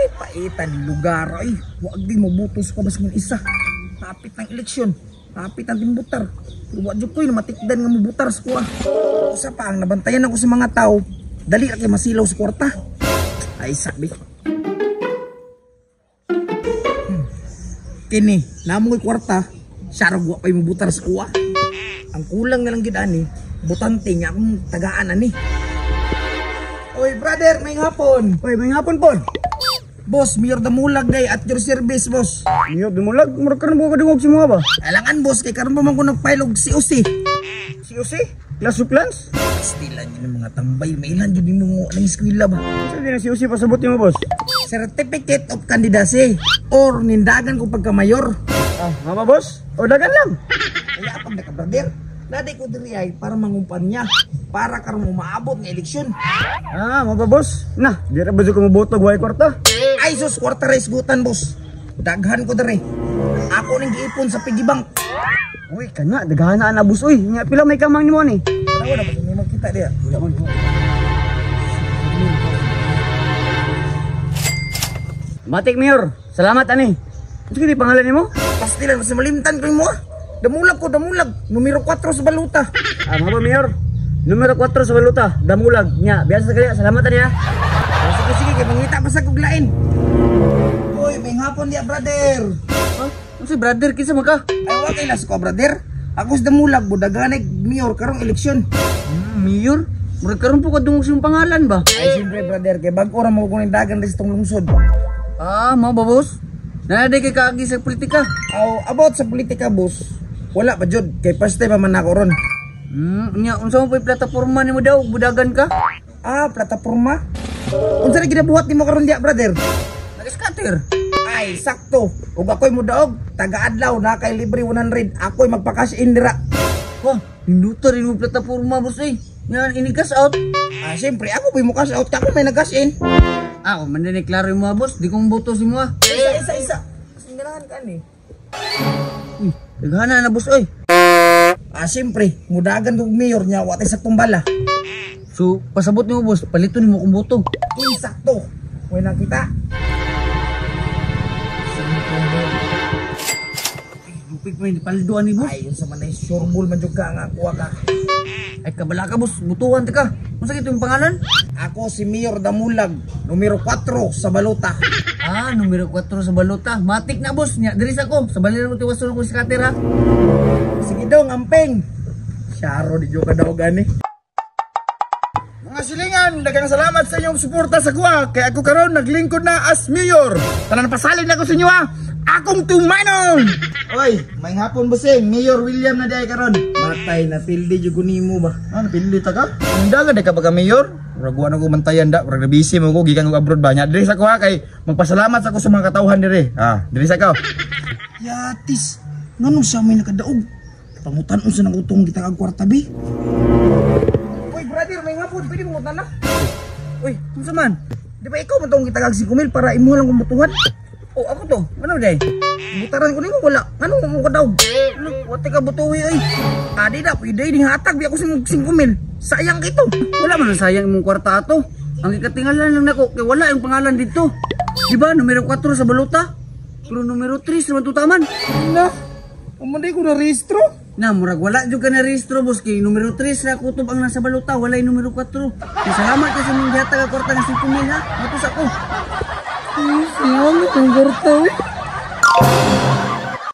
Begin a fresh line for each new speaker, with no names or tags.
Ay, paitan ni lugar ay. Wag di mobutos ko basing isa. Tapit ng eleksyon. Tapit ang timbutar. Pero wa jud koy matikdan nga mobutar sa kuha. Usa pa ang nabantayan ako sa mga tao, dali ra kay masilaw sa kwarta. Ay sabi. Kini, namo koy kwarta, siya ra wa pay mobutar sa kuha. Ang kulang na lang gid ani, butante nga akong tagaan ani. Oy brother, may hapon.
Oy, may hapon pod.
Boss, Mayor Damulag day at your service, boss.
Mayor Damulag, murag karon mo kadungog si mga ba?
Alangan boss, kay karon pa man ko nag-file og COC.
COC? Clash of Clans?
Pastilan yun ang mga tambay, mailan jud nimo ng eskwela ba?
Sa di na COC pasabot nimo, boss?
Certificate of Candidacy or nindagan ko pagka mayor.
Ah, nga ba, boss? O dagan lang.
Kaya pag naka brother, naday ko diri ay para mangumpanya, para karon umaabot nga eleksyon.
Ah, mga ba, boss? Na, di ra ba jud ko moboto way kwarta?
Ay sus, kwarta ra isgutan, boss. Daghan ko diri. Ako ning giipon sa piggy bank.
Uy, kana daghan na boss uy. Nya pila may kamang nimo ni?
Wala ba ni makita diya?
Wala man. Matik Mayor, salamat ani. Unsa kini pangalan nimo?
Pastilan mas malimtan ko nimo. Damulag ko, damulag. Numero 4 sa baluta.
Ah, mga ba, Mayor? Numero 4 sa baluta, damulag. Nya, biasa sa kaya. Salamat ani ha.
Oh, sige sige, kay mangita pa sa kog lain. Uy, may hapon diya, brother.
Ha? Unsa brother kinsa man ka?
Ay, wa kay las ko, brother. Ako sa damulag, budaganay mayor karong eleksyon.
Mayor? Murag karon po kadungog sa imong pangalan ba?
Ay, siyempre, brother, kay bag-o ra mo ko ning dagan sa itong lungsod.
Ah, mao ba, boss? Naa kay kaagi sa politika.
Aw, about sa politika, boss. Wala pa jud, kay first time pa man ako ron.
Nya unsa mo pa plataporma nimo daw, budagan ka?
Ah, plataporma? Unsa ra ginabuhat nimo karon diya, brother?
Nag-scatter.
Ay, sakto. Ug ako'y mudaog, taga-adlaw na kay libre 100. Ako'y magpa-cash in dira.
Wah, ninduta rin mo plataporma, boss eh. Yan, ini-cash out.
Ah, siyempre, ako po'y mo cash out. Ako may nag-cash in.
Ah, kung man din klaro yung mga boss, di kong boto si mga.
Isa, isa, isa. Singgalahan ka ni.
Uy, daghana na boss oy.
Ah, siyempre, mudagan kog mayor niya, wa tay saktong bala.
So, pasabot nimo boss, paliton nimo kong boto.
Uy, sakto. Way nakita.
Lupig mo yung palduan ni boss.
Ay, yun sa manay, sureball man jud ka nga kuha ka.
Ay, kabala ka boss, butuhan ta ka. Unsa kito yung pangalan?
Ako si Mayor Damulag, numero 4 sa baluta.
Ah, numero 4 sa baluta. Matik na boss, nya diri sa ko. Sa balira mo tiwason ko si scatter ha.
Sige dong, amping. Syaro di jud ka daw gani.
Mga silingan, daghang salamat sa inyong suporta sa kuha. Kay ako karon naglingkod na as mayor. Tanan pasalin ako sa inyo ha. Akong tumanon.
Oy, may hapon bossing, Mayor William na diay karon. Matay na pildi jud nimo ba?
Ano pildi ta ka? Ang dagan di ka ba ka mayor? Murag wa na ko mantayan da, murag na busy mo ko gikan og abroad ba. Nya diri sa kuha kay magpasalamat sa ko sa mga katawhan diri. Ah, diri sa ko.
Yatis, nganong siya may nakadaog? Pangutan-on sa nang utong gitag kwarta bi. Uy, brother, may hapon, pwede mo na.
Uy, unsa man?
Di ba ikaw man tong gitagag 5,000 para imo lang kumutuhan?
Oh, ako to. Ano day?
Butaran ko nimo wala. Ano mo kadaog?
Ano, wate ka butuhi oy.
Ah, di na pwede ding hatag bi ako sa 5,000. Sayang kito.
Wala man ang sayang imong kwarta ato. Ang ikatingalan lang nako kay wala yung pangalan dito. Di ba numero 4 sa baluta? Pero numero 3 naman tutaman.
Na. Umanday ko na rehistro.
Na murag wala jud ka na rehistro boss kay numero 3 ra kutob ang nasa baluta, walay numero 4. Kay salamat kay sa imong gihatag ang kwarta nga 5,000 ha. Matos ako.
Sayang itong kwarta.